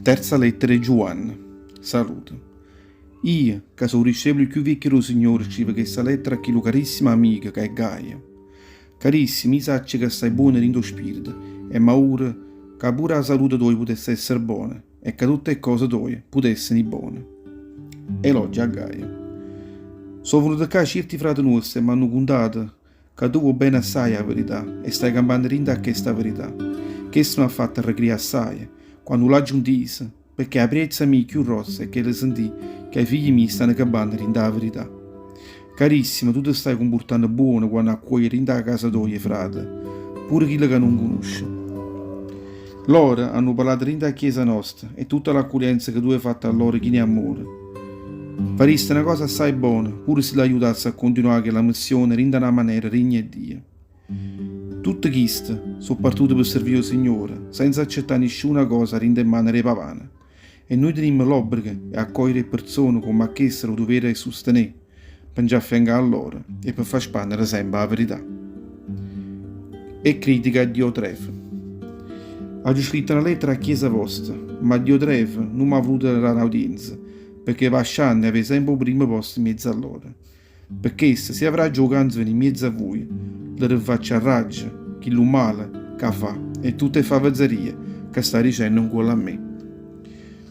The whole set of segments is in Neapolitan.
Terza lettera 'e Giuanne. Salute. Io, ca so' 'o discepolo cchiù viecchio d' 'o Signore, scrivo chesta lettera a chillu carissimo amico ca è Gaio. Carissimo, io saccio ca stai buono dint' 'o spirito e m'auguro ca pure 'a salute toja putesse essere bona e ca tutt' 'e ccose toje putesseno ì bone. Elogia a Gaio. So' venute ccà cierti frate nuoste e m'hanno cuntato ca tu vuò bene assaje 'a verità e stai campanno dint' 'a chesta verità. Chesto m'ha fatto arrecrià assaje, quanno l'aggio 'ntiso, pecché 'a priezza mia cchiù grossa è chella 'e sentì ca 'e figli miei stanno campanno dint' 'a verità. Carissimo, tu te stai cumpurtanno buono quanno accuoglie dint' 'a casa toja 'e frate, pure chille ca nun cunusce. Loro hanno parlato dint' 'a chiesa nosta 'e tutta l'accuglienza ca tu hê fatto a loro chino 'e ammore. Fariste na cosa assaje bona pure si l'aiutasse a cuntinuà chella missione dint' 'a na manera digna 'e Dio. Tutte chiste so' partute pe servì 'o Signore senza accettà nisciuna cosa 'a dint' 'e mmane d' 'e pavane. E nuje tenimmo l'obbrigo 'e accogliere 'e perzone comme a cheste d' 'o duvere 'e sustenè, pe nce affiancà a lloro e pe fà spannere sempe 'a verità. E critica a Diotrefe. Aggio scritto na lettera â chiesa vosta, ma Diotrefe nun m'ha vuluto dà n'audienza, pecché va ascianno 'e avé sempe 'o primmo posto 'mmiez'a lloro. Pe chesto, si avraggio 'o canzo 'e venì 'mmiez'a vuje, le rinfacciarraggio chillu male ca fa e tutte 'e favezarie ca sta dicenno 'ncuollo a me.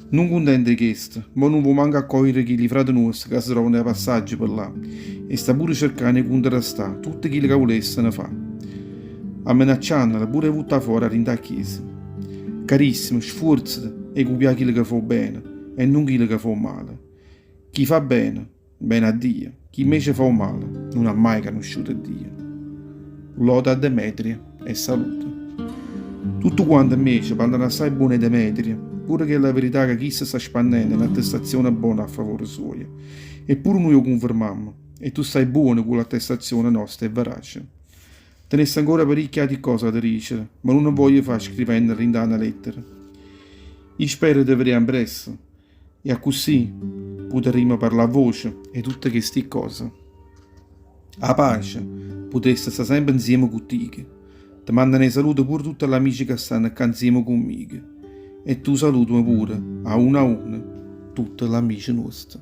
Nun cuntento 'e chesto, mo nun vo' manco accogliere chilli frate nuoste ca se trovano 'e passaggio pe llà e sta pure cercanno 'e cuntrastà tutte chille ca vulesseno fa, ammenacciannole pure 'e vuttà fora 'a dint' 'a chiesa. Carissimo, sfuorzate 'e cupià chillo ca fa 'o bene e nun chillo ca fa 'o male. Chi fa bene, bene a Dio, chi invece fa 'o male nun ha mai canusciuto Dio. Loda a Demetrio e saluta. Tuttu quante invece parlano assai buono 'e Demetrio, pure chella verità ca chisto sta spannenno è n'attestazione bona a favore suojo. E pure nuje 'o cunfermammo, e tu stai buono cu l'attestazione nosta è verace. Tenesse ancora paricchie ati ccose 'a te dicere, ma nun 'o voglio fa scrivenno dint' 'a na lettera. I' spero 'e te vedé ampresso. E accussì putarrimmo parlà a voce 'e tutte chesti ccose. 'A pace putesse sta sempe 'nzieme cu tico. Te mandano 'e salute pure tutte ll'amice ca stanno ccà 'nzieme cu mmico. E tu salutame pure, a uno a uno, tutte ll'amice nuoste.